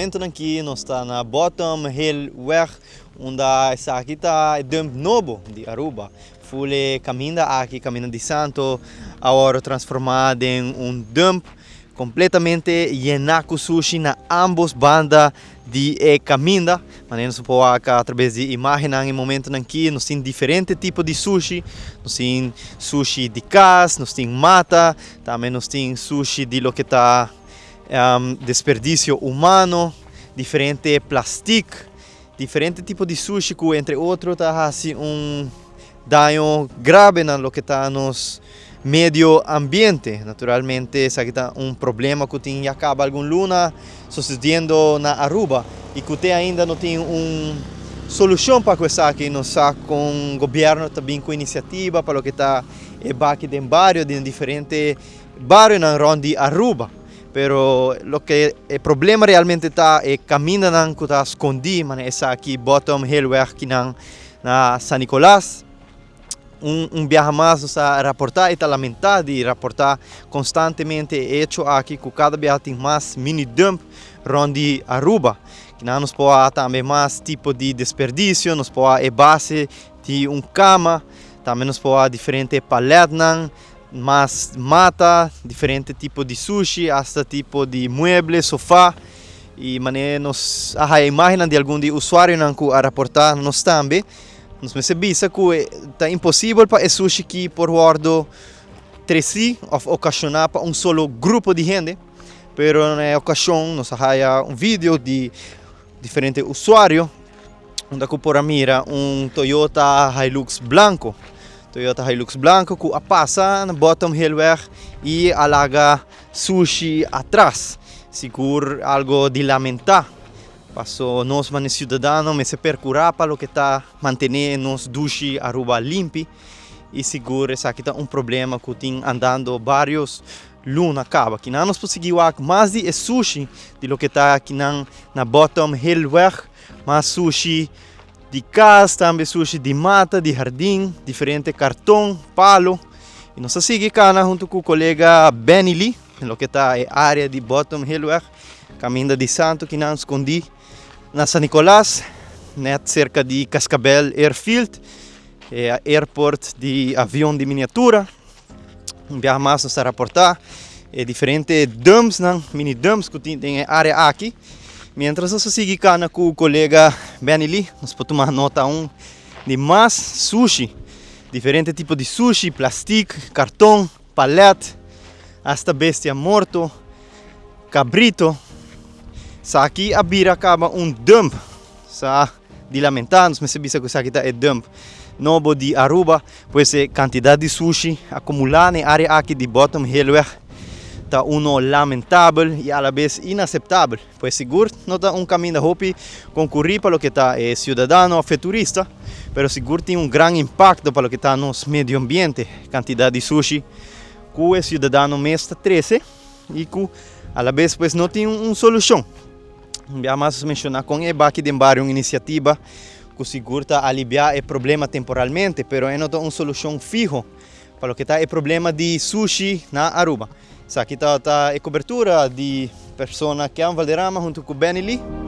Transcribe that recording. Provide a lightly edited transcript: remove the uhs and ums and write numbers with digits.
Momentonan aki nos ta na Bottom Hill Weg unda esaki ta e dump nobo di Aruba. Full e caminda aki, Caminda di Santo, a worde transforma den un dump completamente yena cu sushi na ambos banda di e caminda. Manera nos por wak a traves di imagennan e momentonan aki nos tin diferente tipo di sushi. Nos tin sushi di cas, nos tin mata, tambe nos tin sushi di loke ta desperdicio humano, diferente plastic, diferente tipo di sushi cu entre otro ta haci un daño grave na loke ta nos medio ambiente. Naturalmente esaki ta un problema cu tin ya caba algun luna sucediendo na Aruba y cu te ainda no tin un solucion pa cu esaki. Nos sa con gobierno ta bin cu iniciativa pa loke ta e baki den bario den diferente barionan rond di Aruba. Pero loke e problema realmente ta e camindanan cu ta scondi, manera esaki Bottom Hillweg kinan na San Nicolas. Un biaha mas nos ta raporta y ta lamenta di raporta constantemente e hecho aki cu cada biaha tin mas mini dump rond di Aruba. Kinan nos por a tambe mas tipo di desperdicio, nos por a e base di un cama, tambe nos por a diferente paletnan, mas mata, diferente tipo di sushi, hasta tipo di mueble, sofa. Y manera nos a haya imagennan di algun di usuarionan cu a raporta nos tambe. Nos mester bisa cu ta imposibel pa e sushi ki por wordo treci of ocasiona pa un solo grupo di hende, pero na e ocasion nos a haya un video di diferente usuario unda cu por a mira un Toyota Hilux blanco, Toyota Hilux blanco cu a pasa na Bottom Hillweg y a laga sushi atras. Sigur algo di lamenta. Paso nos mane ciudadano mester percura pa loke ta mantene nos dushi Aruba limpi y sigur esaki ta un problema cu tin andando varios luna caba. Kinan nos por sigui wak mas di e sushi di loke ta kinan na Bottom Hillweg, mas sushi di cas, tambe sushi di mata, di hardin, diferente carton, palo. Y nos a sigui cana hunto cu colega Benny Lee den loke ta e area di Bottom Hillweg. Caminda di Santo kinan scondi na San Nicolas, net cerca di Cascabel Airfield, e airport di avion di miniatura. Un biaha mas nos ta raporta e diferente dumpsnan, mini dumps cu tin den e area aki. Mientras nos ta sigui cana cu colega Benny Lee, nos por tuma nota aun di mas sushi, diferente tipo di sushi, plastic, carton, palet, hasta bestia morto. Cabrito, Esaki a bira caba un dump. Sa di lamenta, nos mester bisa cu esaki ta e dump nobo di Aruba, pues e cantidad di sushi acumula na e area aki di Bottom Hillweg ta uno lamentabel y alabes inaceptabel. Pues sigur no ta un caminda hopi concurri pa loke ta e ciudadano of e turista, pero sigur tin un gran impacto pa loke ta nos medio ambiente, cantidad di sushi cu e ciudadano mes ta trece. Y cu a la bes pues no tin un solucion. Un bia mas menciona con e baki den bario un iniciativa cu sigur ta alivia e problema temporalmente, pero e no ta un solucion fiho pa loke ta e problema di sushi na Aruba. Esaki ta e cobertura di persona Ken Valderrama hunto cu Benny Lee.